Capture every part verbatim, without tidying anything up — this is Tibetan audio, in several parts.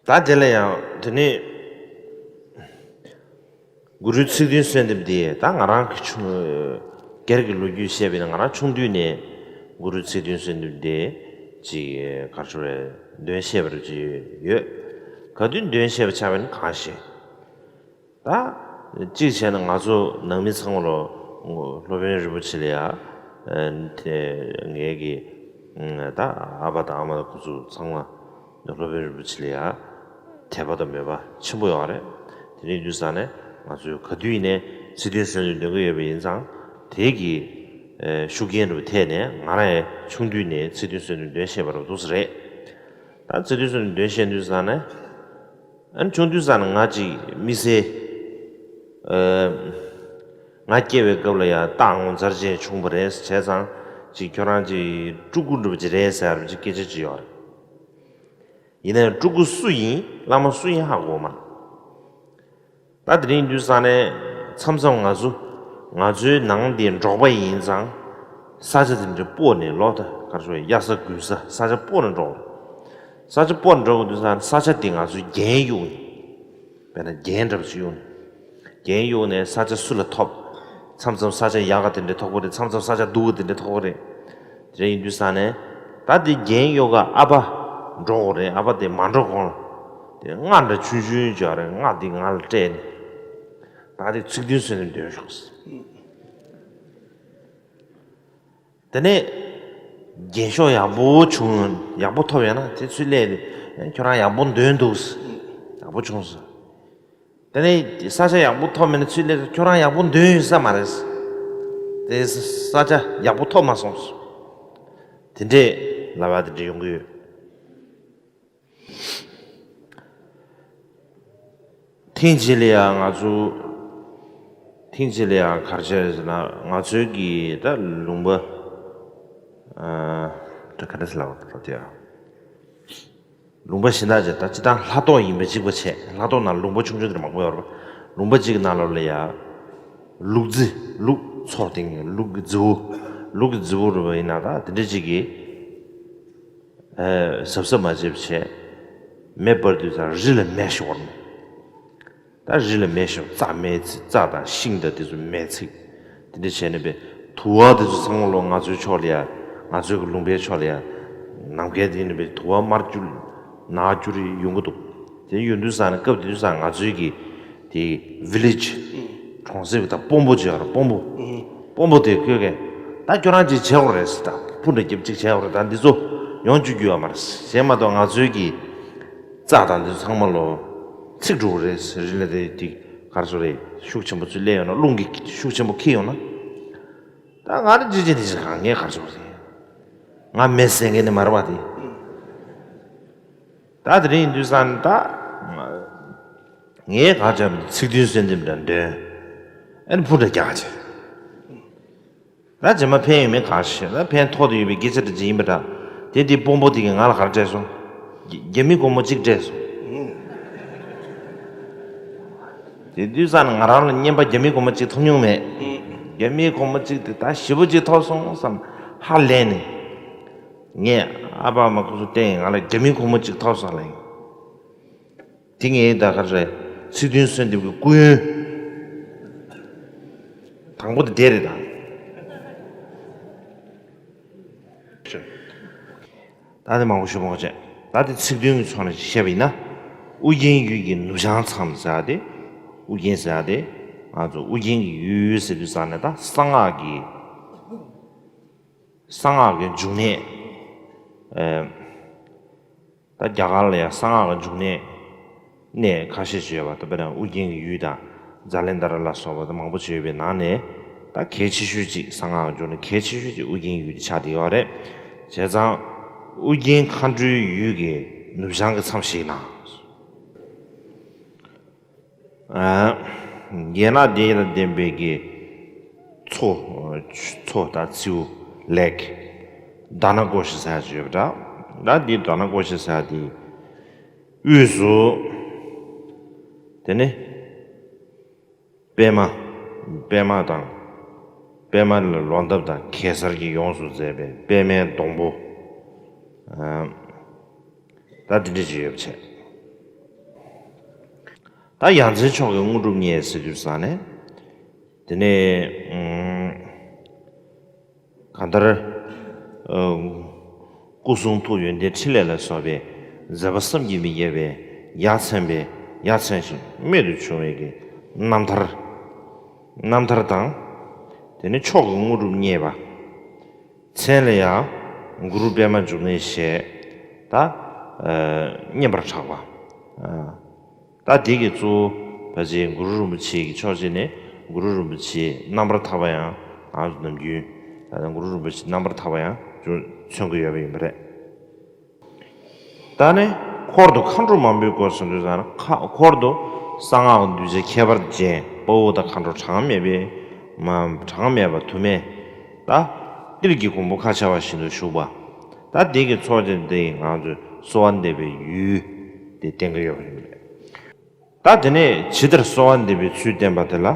ད་དེ་ལ་ཡང་དེ་ནི་གུ་རུའི་ཚིག་བདུན་གསོལ་འདེབས་འདི་ད་ང་རང་གི་ཆུང་སྒེར་གྱི་ལོ་རྒྱུས་བཤད་པ་ཡིན་ན། ང་རང་ཆུང་དུས་ནས་གུ་རུའི་ཚིག་བདུན་གསོལ་འདེབས་འདི་ཅིག་ག་རེ་ཟེར་རེད། འདོན་ཤེས་པ་རུ་ཅིག་ཡོད། ག་དུས་འདོན་ཤེས་པ་ཆགས་པ་ཡིན་ན་གང་ཤེས། ད་གཅིག་བྱས་ན་ང་ཚོ་ནང་མི་ཚང་མ་ལོ་སློབ་དཔོན་རིན་པོ་ཆེ་ལ་ཡ་དེ་ངེད་ཀྱི་ད་ཨ་ཕ་དང་ཨ་མ་དང་ཁོ་ཚོ་ཚང་མ་སློབ་དཔོན་རིན་པོ་ཆེ་ལ་ཡ་དད་པ་དང་མོས་པ་ཆེན་པོ་ཡོད་རེད། དེ་རིང་དུས་ས་ནས་ང་ཚོས་ག་དུས་ཡིན་ནའི་ཚིག་བདུན་གསོལ་འདེབས་འདོན་གྱི་ཡོད་པ་ཡིན་ཙང་། དེ་གི་ཤུགས་རྐྱེན་རུ་ཐེབས་ནས་ང་རང་ཡང་ཆུང་དུས་ནས་ཚིག་བདུན་གསོལ་འདེབས་འདོན་ཤེས་པ་རུ་འདུག་ས་རེད། ད་ཚིག་བདུན་གསོལ་འདེབས་འདོན་ཤེས་དུས་ས་ནས། ཨ་ནི་ཆུང་དུས་ས་ནས་ང་ཅིག་དམིགས་བསལ། ཨ། ང་སྐྱེ་བའི་སྐབས་ལ་ཡང་རྟགས་ངོ་མཚར་ཅན་བྱུང་བ་རེད། བྱས་ཙང་ཅིག་ཁྱོད་རང་ཅིག་སྤྲུལ་སྐུ་འདྲ་པོ་ཅིག་རེད་ཟེར་བ་ཅིག་སྐད་ཆ་ཅིག་ཡོད་རེད། ཡིན་ནའང་སྤྲུལ་སྐུ་སུ་ཡིན། བླ་མ་སུ་ཡིན་ཧ་གོ་མ། ད་དེ་རིང་དུས་ས་ནས་མཚམས་མཚམས་ང་ཚོ་ང་ཚོའི་ནང་དེ་འབྲོག་པ་ཡིན་ཙང་། ས་ཆ་དེ་འདྲ་སྤོ་ནས་ལོག་ད་གར་ཤོག་གཡའ་ས་དགུན་ས་ས་ཆ་སྤོ་ནས་འགྲོ། ས་ཆ་སྤོ་ནས་འགྲོ་དགོས་དུས་ས་ནས་ས་ཆ་དེ་ང་ཚོའི་རྒྱན་གཡུགས་ནས། དཔེར་ན་རྒྱན་འདྲ་པོ་ཞིག་གཡུགས་ནས། རྒྱན་གཡུགས་ནས་ས་ཆ་སུ་ལ་ཐོབ། མཚམས་མཚམས་ས་ཆ་ཡག་ག་དེ་འདྲ་ཐོབ་ཀྱི་རེད། མཚམས་མཚམས་ས་ཆ་སྡུག་ག་དེ་འདྲ་ཐོབ་ཀྱི་རེད། དེ་འདྲ་ཡིན་དུས་ས་ནས། ད་དེ་རྒྱན་གཡུགས་ག་ཨ་ཕ་འགྲོ་དགོས་རེད། ཨ་ཕ་དེ་མ་འགྲོ་གོང་ལ་དེ་རྔ་འདྲ་ཆུང་ཆུང་ཅིག་ཡོད་རེད། རྔ་དེ་ང་ལ་སྤྲད་ནས། ད་དེ་ཚིག་བདུན་གསོལ་འདེབས་འདོན་ཤོག་ཟེར། དེ་ནས་རྒྱན་ཤོག་ཡག་པོ་བྱུང་། ཡག་པོ་ཐོབ་ཡོད་ན་དེ་ཚུར་སླེབས་ཏེ། ཨེ། ཁྱོད་རང་ཡག་པོ་འདོན་འདུག་ཟེར། ཡག་པོ་བྱུང་ཟེར། དེ་ནས་ས་ཆ་ཡག་པོ་ཐོབ་མེད་ན་ཚུར་སླེབས་ཏེ། ཁྱོད་རང་ཡག་པོ་འདོན་ཡོད་ས་མ་རེད་ཟེར། དེ་ས་ཆ་ཡག་པོ་ཐོབ་མ་སོང་ཟེར། དེ་འདྲས་ལབ་ཡ་དེ་འདྲས་ཡོང་གི་ཡོད། ཐེངས་གཅིག་ལ་ཡང་ང་ཚོ། ཐེངས་གཅིག་ལ་ཡང་ག་རེ་བྱས་ཟེར་ན། ང་ཚོའི་གི་ད་ལུང་པ། ཨ། ད་ག་འདྲ་ཟེར་ལབ་དགོས་རེད་ཡ། ལུང་པ་གཞན་དག་ཅིག་ད་སྤྱིར་བཏང་ལྷ་ཐོག་ཡིན་པ་གཅིག་པ་བྱས། ལྷ་ཐོག་ནང་ལུང་པ་ཆུང་ཆུང་དེ་འདྲ་མང་པོ་ཡོད་རེད་པ། ལུང་པ་གཅིག་གི་ནང་ལོགས་ལ་ཡ། ལུག་རྫི། ལུག་མཚོ་སྟེང་གི་ལུག་གི་རྫི་བོ། ལུག་གི་རྫི་བོ་རེད་པ། ཡིན་ན་ད་དེ་འདྲ་ཅིག་གིས། ཨ། གཟབ་གཟབ་མ་བྱས་པ་བྱས། མེ་སྤར་དུས་ཙང་རི་ལ་མེ་ཤོར་ནས། ད་རི་ལ་མེ་ཤོར། རྩྭ་མེ་ཚིག། རྩྭ་དང་ཤིང་དང་དེ་ཚོ་མེ་ཚིག། དེ་འདྲ་བྱས་ནས་པའི་དུ་བ་དེ་ཚོ་ཚང་མ་ལོ་ང་ཚོའི་ཕྱོགས་ལ་ཡ། ང་ཚོའི་གི་ལུང་པའི་ཕྱོགས་ལ་ཡ། ནམ་མཁའི་སྟེང་ནས་པའི་དུ་བ་དམར་སྐྱུར་ནག་སྐྱུར་ཡོང་གི་འདུག། དེ་ཡོང་དུས་ཙང་ནས་སྐབས་དེ་དུས་ཙང་ང་ཚོའི་གི་དེ་ཝི་ལེ་ཇི། གྲོང་གསེབ་དང་དཔོན་པོ་བྱས་ར། དཔོན་པོ། དཔོན་པོ་དེ་ཁོས་གས། ད་ཁྱོད་རང་ཅིག་བྱེད་དགོས་རེད་ཟེར། ད་འཕུར་འདྲ་རྒྱབ་ཅིག་བྱེད་དགོས་རེད། ད་འདི་ཚོ་ཡོང་བཅུག་རྒྱུ་ཡོད་མ་རེད་ཟེར། མ་གཏོགས་ང་ཚོའི་གི་རྩྭ་དང་འདི་ཚོ་ཚང་མ་ལོ་ཚིག་འགྲོ་གི་རེད་ཟེར། རི་ལ་དེ་དེ་ག་རེ་ཟེར་རེད། ཤུགས་ཆེན་པོ་ཚུར་སླེབས་ཡོང་ན། རླུང་གི་ཤུགས་ཆེན་པོ་འཁྱེར་ཡོང་ན། ད་ང་རང་ཅིག་ཅིག་འདི་ཅིག་གང་ངས་ག་རེ་ཟེར་རེད། ང་མེ་བསད་མཁན་ནི་མ་རེད་པ་དེ། ད་དེ་རིང་དུས་ཙང་ད་ངས་ག་རེ་བྱ། ཚིག་བདུན་གསོལ་འདེབས་འདྲ་འདོན། ཨ་ནི་འཕུར་འདྲ་རྒྱག་བྱས། ད་རྗེས་མ་ཕན་ཡོད་མེད་ག་རེ་ཤེས། ད་ཕན་ཐོགས་ཏེ་ཡོད་པའི་སྐད་ཆ་འདྲ་ཅིག་ཡིན་པ་འདྲ། དེ་དེ་དཔོན་པོ་དེ་གིས་ང་ལ་ག་རེ་སྤྲད་སོང་། རྒྱ་རྒྱ་མི་སྒོར་མོ་གཅིག་སྤྲད་སོང་། དེ་དུས་ཙང་ང་རང་ལ་རྔན་པ་རྒྱ་མི་སྒོར་མོ་གཅིག་ཐོབ་མྱོང་མེད། རྒྱ་མི་སྒོར་མོ་གཅིག་དེ་ད་ཞེ་པོ་གཅིག་ཐོབ་སོང་བསམ་ཧ་ལས་ནས། ངས་ཨ་ཕ་ཨ་མ་ཁོ་ཚོ་བསྟན། ང་ལ་རྒྱ་མི་སྒོར་མོ་གཅིག་ཐོབ་སོང་ལབ། དེ་ངའི་ད་ག་རེ། ཚིག་བདུན་གསོལ་འདེབས་ཀྱི་སྐུ་ཡོན་དང་པོ་དེ་དེ་རེད་ད། ད་དེ་མང་པོ་ཞུ་མ་དགོས་བྱས། ད་དེ་ཚིག་བདུན་གྱི་ཕྱོགས་ནས་བཤད་པ་ཡིན་ན། ཨུ་རྒྱན་ཡུལ་གྱི་ནུབ་བྱང་མཚམས་ཟེར་ཡ་དེ། ཨུ་རྒྱན་ཟེར་ཡ་དེ། ང་ཚོ་ཨུ་རྒྱན་གྱི་ཡུལ་ཟེར་དུས་ཙང་ནས་ད་གསང་སྔགས་ཀྱི། གསང་སྔགས་ཀྱི་འབྱུང་གནས། ཨེ། ད་རྒྱ་གར་ལ་ཡང་གསང་སྔགས་ཀྱི་འབྱུང་གནས་གནས་ཁ་ཤས་ཅིག་ཡོད་པ། ད་དཔེར་ན་ཨུ་རྒྱན་གྱི་ཡུལ་དང་། ཛཱ་ལན་དྷ་ར་ལ་སོགས་པ་ད་མང་པོ་ཅིག་ཡོད་པའི་ནང་ནས། ད་གལ་ཆེ་ཤོས་ཅིག། གསང་སྔགས་ཀྱི་འབྱུང་གནས་གལ་ཆེ་ཤོས་ཅིག་ཨུ་རྒྱན་ཡུལ་དེ་ཆགས་བསྡད་ཡོད་རེད། བྱས་ཙང་ཨུ་རྒྱན་མཁའ་འགྲོའི་ཡུལ་གྱི་ནུབ་བྱང་གི་མཚམས་ཤིག་ན། ཨ། ཡན་ལག་བརྒྱད་དང་ལྡན་པའི་གི་མཚོ། མཚོ་དང་མཚེའུ། ལེག། དྷ་ན་ཀོ་ཤ་ཟེར་ཡ་ཅིག་ཡོད་པ་འདྲ། ད་འདི་དྷ་ན་ཀོ་ཤ་ཟེར་ཡ་དེའི་དབུས་སུ། དེ་ནི་པདྨ། པདྨ་དང་། པདྨ་ལ་ལོ་འདབ་དང་གེ་སར་གྱིས་ཡོངས་སུ་མཛེས་པའི་པདྨའི་སྡོང་པོ། ཨ། ད་འདི་འདྲ་ཅིག་ཡོད་པ་བྱས། ད་ཡ་མཚན་མཆོག་གི་དངོས་གྲུབ་བརྙེས་ཟེར་དུས་ཙང་ནས། དེ་ནས་ཨུམ། གང་ལྟར། ཨ། སྐུ་གསུང་ཐུགས་ཡོན་ཏན་ཕྲིན་ལས་ལ་སོགས་པའི་མཛད་པ་བསམ་གྱིས་མི་ཁྱབ་པའི་ཡ་མཚན་པའི་ཡ་མཚན་ཞིང་རྨད་དུ་བྱུང་བའི་གི་རྣམ་ཐར། རྣམ་ཐར་དང་། དེ་ནས་མཆོག་གི་དངོས་གྲུབ་བརྙེས་པ། མཚན་ལ་ཡང་གུ་རུ་པདྨ་འབྱུང་གནས་ཞེས་ད། ཨ། སྙན་པར་གྲགས་པ། ཨ། ད་དེ་གི་གཙོ་བོ་ཕལ་ཆེར་གུ་རུ་རིན་པོ་ཆེ་གི་ཕྱོགས་གཅིག་ནས་གུ་རུ་རིན་པོ་ཆེ་རྣམ་པར་ཐར་པ་ཡང་ང་ཚོ་ནམ་རྒྱུན་ད་ལྟ་གུ་རུ་རིན་པོ་ཆེ་རྣམ་པར་ཐར་པ་ཡང་ཅུང་མཚོན་གྱི་ཡོད་པ་ཡིན་པ་རེད། ད་ནི་འཁོར་དུ་མཁའ་འགྲོ་མང་པོའི་སྐོར་གསུང་དུས་ཙང་ན་ཁ་འཁོར་དུ་གསང་སྔགས་གདུལ་བྱ་ཁྱད་པར་ཅན་དཔའ་བོ་དང་མཁའ་འགྲོ་གྲངས་མེད་པའི་མ་གྲངས་མེད་པ་དུ་མས་ད་ཏིལ་གྱི་གོང་བུ་ཁ་ཕྱེ་བ་བཞིན་དུ་བཞུགས་པ། ད་དེ་གི་ཚོགས་ཀྱི་སྟེང་ང་ཚོས་གསོལ་བ་འདེབས་པའི་ཡུལ་དེ་བསྟན་གྱི་ཡོད་པ་རེད། ད་དེ་ནས་ཇི་ལྟར་གསོལ་བ་འདེབས་པའི་ཚུལ་བསྟན་པ་དེ་ལ་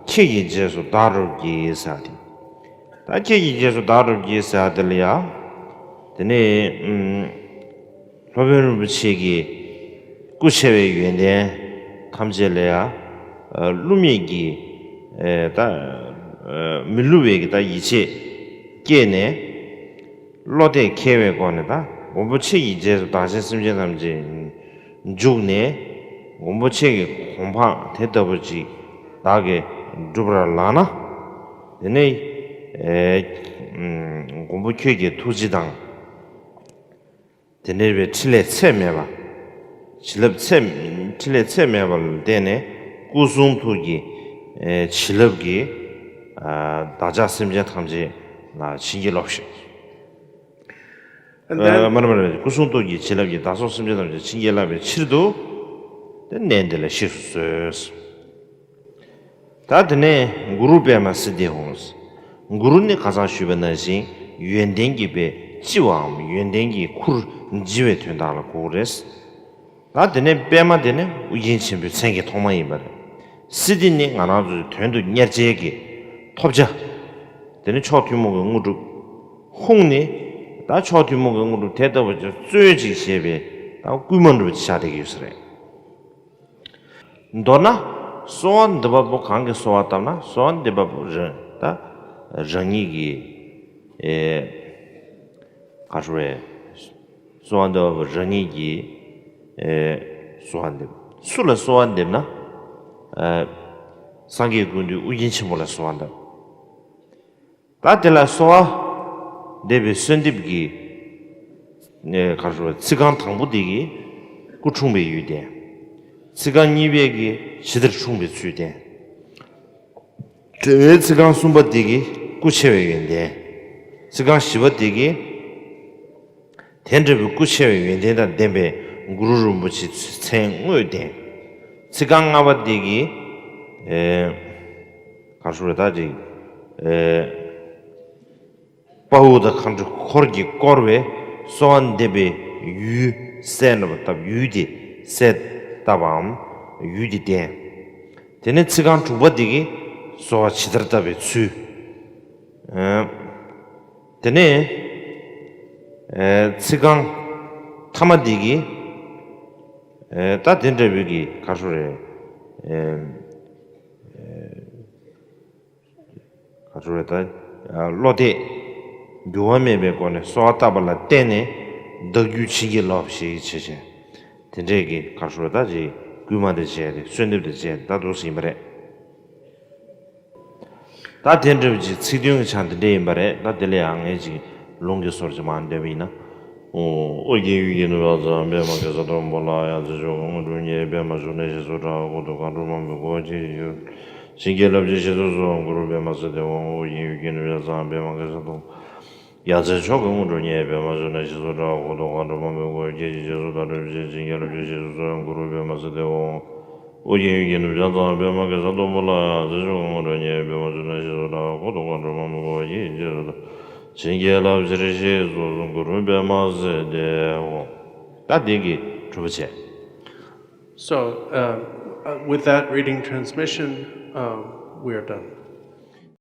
ཁྱེད་ཀྱི་རྗེས་སུ་བདག་སྒྲུབ་ཀྱིས་ཟེར་བ་དེ། ད་ཁྱེད་ཀྱི་རྗེས་སུ་བདག་སྒྲུབ་ཀྱིས་ཟེར་བ་དེ་ལ་ཡང་། དེ་ནས་ཨུམ། སློབ་དཔོན་རིན་པོ་ཆེ་གི་སྐུ་ཆེ་བའི་ཡོན་ཏན་ཐམས་ཅད་ལ་ཡང་། ཨ། བསླུ་མེད་ཀྱི། ཨེ། ད། ཨ། མི་བསླུ་བའི་གི་ད་ཡིད་ཆེས་སྐྱེས་ནས། བློ་གཏད་འཁེལ་བའི་སྒོ་ནས་ད་མགོན་པོ་ཁྱེད་ཀྱི་རྗེས་སུ་བདག་གཞན་སེམས་ཅན་ཐམས་ཅད་འཇུག་ནས། མགོན་པོ་ཁྱེད་ཀྱི་གོ་འཕང་དེ་ལྟ་བུ་ཅིག་བདག་གིས་བསྒྲུབ་པར་ལགས་ན། དེ་ནས། ཨེ། ཨུམ། མགོན་པོ་ཁྱེད་ཀྱི་ཐུགས་རྗེ་དང་། དེ་འདྲ་བའི་ཕྲིན་ལས་ཚད་མེད་པ། བྱིན་རླབས་ཚད། ཕྲིན་ལས་ཚད་མེད་པ་ལ་བརྟེན་ནས་སྐུ་གསུང་ཐུགས་ཀྱི། ཨེ། བྱིན་རླབས་ཀྱིས། ཨ། བདག་ཅག་སེམས་ཅན་ཐམས་ཅད་ལ་བྱིན་གྱིས་རློབས་ཤིག And ཨ། then མ་རེད་མ་རེད། སྐུ་གསུང་ཐུགས་ཀྱི་བྱིན་རླབས་ཀྱིས་བདག་སོགས་སེམས་ཅན་ཐམས་ཅད་བྱིན་གྱིས་བརླབས་པའི་ཕྱིར་དུ། དེ་གནས་འདི་ལ་གཤེགས་སུ་གསོལ། ད་དེ་ནས་གུ་རུ་པདྨ་སིདྡྷི་ཧཱུྃ། གུ་རུ་ནི་ཁ་སང་ཞུས་པ་ནང་བཞིན་ཡོན་ཏན་གྱི་དཔེ་ལྕི་བའམ་ཡོན་ཏན་གྱི་ཁུར་ལྕི་བའི་དོན་དག་ལ་གོ་གི་རེད། ད་དེ་ནས་པདྨ་དེ་ནི་ཨོ་རྒྱན་ཆེན་པོའི་མཚན་གྱི་ཐོག་མ་ཡིན་པ་རེད། སིདྡྷི་ནི་ང་རང་ཚོའི་དོན་དུ་གཉེར་བྱེད་ཀྱི་ཐོབ་བྱ། དེ་ནི་མཆོག་ཐུན་མོང་གི་དངོས་གྲུབ། ཧཱུྃ་ནི་ད་མཆོག་ཐུན་མོང་གི་དངོས་གྲུབ་དེ་ལྟ་བུ་ཅིག་སྩོལ་ཅིག་ཞེས་པའི་ད་སྐུལ་མ་འདྲ་བོ་ཅིག་ཆགས་བསྡད་ཀྱི་ཡོད་ས་རེད། མདོར་ན། གསོལ་བ་འདེབས་པ་པོ་གང་གིས་གསོལ་བ་བཏབ་ན་གསོལ་བ་འདེབས་པ་པོ་རང་ད་རང་ཉིད་ཀྱིས། ཨེ། ག་རེ་ཟེར། གསོལ་བ་འདེབས་པ་པོ་རང་ཉིད་ཀྱིས། ཨེ། གསོལ་བ་འདེབས། སུ་ལ་གསོལ་བ་འདེབས་ན། ཨེ། སངས་རྒྱས་ཀུན་འདུས་ཨོ་རྒྱན་ཆེན་པོ་ལ་གསོལ་བ་འདེབས། ད་དེ་ལ་གསོལ་བ་འདེབས་པའི་གསོལ་འདེབས་ཀྱི། ཨེ། ག་རེ་ཟེར། ཚིག་རྐང་དང་པོ་དེ་གིས་སྐུ་འཁྲུངས་པའི་ཡུལ་བསྟན། ཚིག་རྐང་གཉིས་པའི་གིས་ཇི་ལྟར་འཁྲུངས་པའི་ཚུལ་བསྟན། དེ་བས་ཚིག་རྐང་གསུམ་པ་དེ་གིས་སྐུ་ཆེ་བའི་ཡོན་ཏན། ཚིག་རྐང་བཞི་པ་དེ་གིས་དེ་འདྲ་བའི་སྐུ་ཆེ་བའི་ཡོན་ཏན་དང་ལྡན་པའི་གུ་རུ་རིན་པོ་ཆེའི་མཚན་དངོས་བསྟན། ཚིག་རྐང་ལྔ་པ་དེ་གིས། ཨེ། ག་རེ་ཟེར། ད་ཅིག་ཨེ། དཔའ་བོ་དང་མཁའ་འགྲོ་འཁོར་གྱིས་བསྐོར་བའི་གསོལ་བ་འདེབས་པའི་ཡུལ་གསལ་འདྲ་བ་བཏབ། ཡུལ་དེ་གསལ་བཏབ་པའམ་ཡུལ་དེ་བསྟན། དེ་ནས་ཚིག་རྐང་དྲུག་པ་དེ་གིས་གསོལ་བ་ཇི་ལྟར་བཏབ་པའི་ཚུལ། ཨ། དེ་ནས། ཨེ། ཚིག་རྐང་ཐ་མ་དེ་གིས། ཨེ། ད་དེ་འདྲ་བའི་གི་ག་རེ་ཟེར། ཨེ། ག་རེ་ཟེར། ད་བློ་གཏད་འགྱུར་བ་མེད་པའི་སྒོ་ནས་གསོལ་བ་བཏབ་པ་ལ་བརྟེན་ནས་བདག་རྒྱུད་བྱིན་གྱིས་རློབས་ཞེས་བྱས་བྱས། དེ་འདྲས་ཀྱི་ག་རེ་ཟེར། ད་ཅིག་སྐུལ་མ་དེ་བྱས་ཏེ་གསོལ་འདེབས་དེ་བྱས་ཏེ་ད་འདུག་སེ་ཡིན་པ་རེད། ད་དེ་འདྲ་བའི་ཅིག་ཚིག་དོན་གྱི་ཆ་འདི་འདྲས་ཡིན་པ་རེད། ད་དེ་ལ་ཡང་ངས་ཅིག་ལུང་གི་སོར་ཅིག་མར་འདོན་པ་ཡིན་ན། ཨོ། ཨོ་རྒྱན་ཡུལ་གྱི་ནུབ་ཕྱོགས་མཚམས། པདྨ་གེ་སར་སྡོང་པོ་ལ། ཡ་མཚན་མཆོག་གི་དངོས་གྲུབ་བརྙེས། པདྨ་འབྱུང་གནས་ཞེས་སུ་གྲགས། འཁོར་དུ་མཁའ་འགྲོ་མང་པོས་བསྐོར་བ་ཁྱེད་ཀྱི་ཡུལ། བྱིན་གྱིས་བརླབ་ཅིང་ཞེས་སུ་གསོལ། གུ་རུ་པདྨ་སིདྡྷི་ཧཱུྃ། ཨོ་རྒྱན་ཡུལ་གྱི་ནུབ་ཕྱོགས་མཚམས། པདྨ་གེ་སར་སྡོང་། ཡ་མཚན་མཆོག་གི་དངོས་གྲུབ་བརྙེས། པདྨ་འབྱུང་གནས་ཞེས་སུ་གྲགས། འཁོར་དུ་མཁའ་འགྲོ་མང་པོས་བསྐོར་བ་ཁྱེད་ཀྱི་རྗེས་སུ་བདག་སྒྲུབ་ཀྱིས། བྱིན་གྱིས་བརླབ་ཅིང་ཞེས་སུ་གསོལ། གུ་རུ་པདྨ་སིདྡྷི་ཧཱུྃ། ཨོ་རྒྱན་ཡུལ་གྱི་ནུབ་ཕྱོགས་མཚམས། པདྨ་གེ་སར་སྡོང་པོ་ལ། ཡ་མཚན་མཆོག་གི་དངོས་གྲུབ་བརྙེས། པདྨ་འབྱུང་གནས་ཞེས་སུ་གྲགས། འཁོར་དུ་མཁའ་འགྲོ་མང་པོས་བསྐོར་བ་ཁྱེད་ཀྱི་རྗེས་སུ་བདག། བྱིན་གྱིས་བརླབ་ཕྱིར་ཞེས་སུ་གསོལ། གུ་རུ་པདྨ་སིདྡྷི་ཧཱུྃ། ད་འདི་གིས་གྲུབ་པ་བྱས། So, uh, uh, with that reading transmission, uh, we are done.